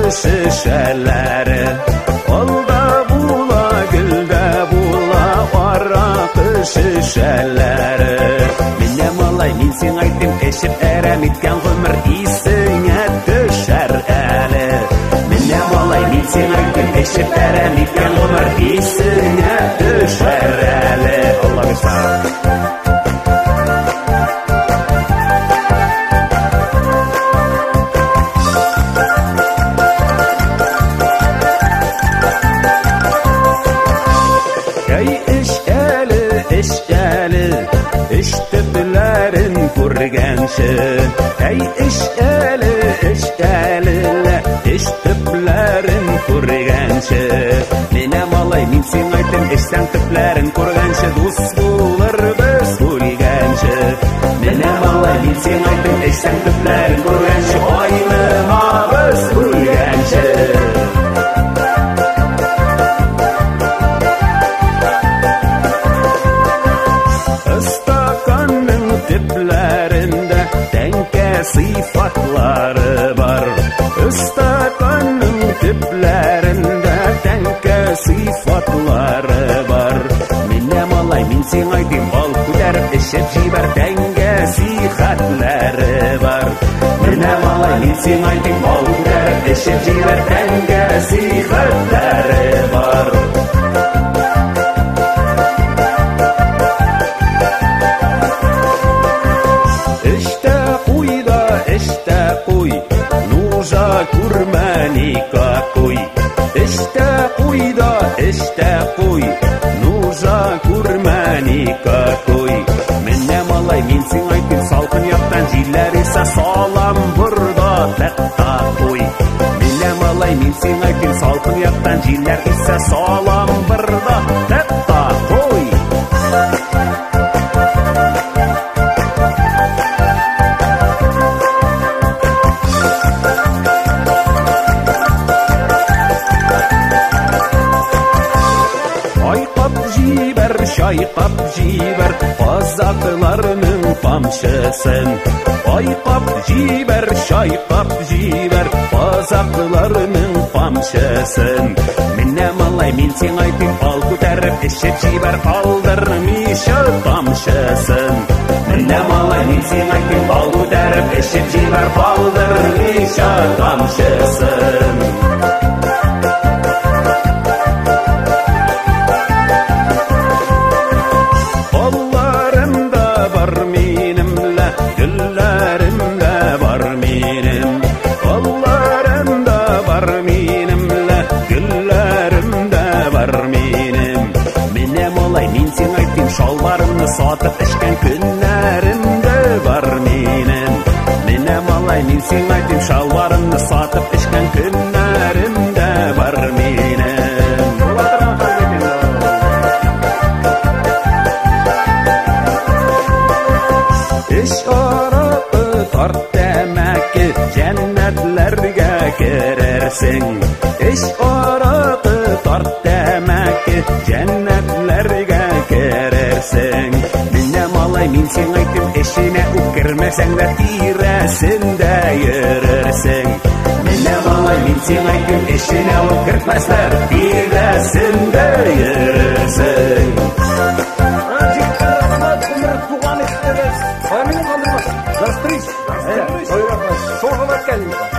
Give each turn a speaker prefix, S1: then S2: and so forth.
S1: Шешәләре. Алда була, гөлдә була аракы шешәләре. Менә, малай, мин сиңа әйтим, эчеп әрәм иткән гомер исеңә төшәр әле. Менә, малай, мин сиңа әйтим, эчеп әрәм иткән гомер исеңә төшәр әле. Алла бирса. Әй, эч әле, эч әле, эч төпләрен күргәнче. Әй, эч әле, эч әле, эч төпләрен күргәнче. Менә, малай, мин сиңа әйтәм, эчсәң төпләрен күргәнче, дус булырбыз үлгәнче. Менә, малай, мин сиңа әйтәм, эчсәң төпләрен күргәнче, айнымабыз үлгәнче. Стаканның төпләрендә тәңкә сыйфатлары бар. Стаканның төпләрендә тәңкә сыйфатлары бар. Менә, малай, мин сиңа әйтим, ал күтәреп эчеп җибәр, тәңкә сихәтләре бар. Менә, малай, мин сиңа әйтим, ал күтәреп эчеп җибәр, тәңкә сихәтләре бар. Эштә куй да, эштә куй, нужа күрмә никакой. Эштә куй да, эштә куй, нужа күрмә никакой. Менә, малай, мин сиңа әйтим, салкын яктан җилләр исә, салам борда тәкта куй. Менә, малай, мин сиңа әйтим, салкын яктан җилләр исә, салам борда тәкта куй. Айкап җибәр, чайкап җибәр, казакларның тамчысын. Айкап җибәр, чайкап җибәр, казакларның тамчысын. Менә, малай, мин сиңа әйтим, ал күтәреп эчеп җибәр, алдырмыйча тамчысын. Менә, малай, мин сиңа әйтим, ал күтәреп эчеп җибәр, алдырмыйча тамчысын. Алларым да бар минем лә, гөлләрем дә бар минем. Алларым да бар минем лә, гөлләрем дә бар минем. Менә, малай, мин сиңа әйтим, шалбарымны сатып эчкән көннәрем дә бар минем. Менә, малай, мин сиңа әйтим, шалбарымны сатып эчкән көннәрем дә бар минем. Була торган хәл бит инде ул. Эч аракы, тарт тәмәке, җәннәтләргә керерсең. Эч аракы, тарт тәмәке, җәннәтләргә керерсең. Менә, малай, мин сиңа әйтим, эченә үк кермәсәң дә тирәсендә йөрерсең. Менә, малай, мин сиңа әйтим, эченә үк кертмәсләр, тирәсендә йөрерсең.
S2: Җитте, рәхмәт, гомер туган иттегез. Кая мине калдырмас. Застрич. Шул хөрмәткә.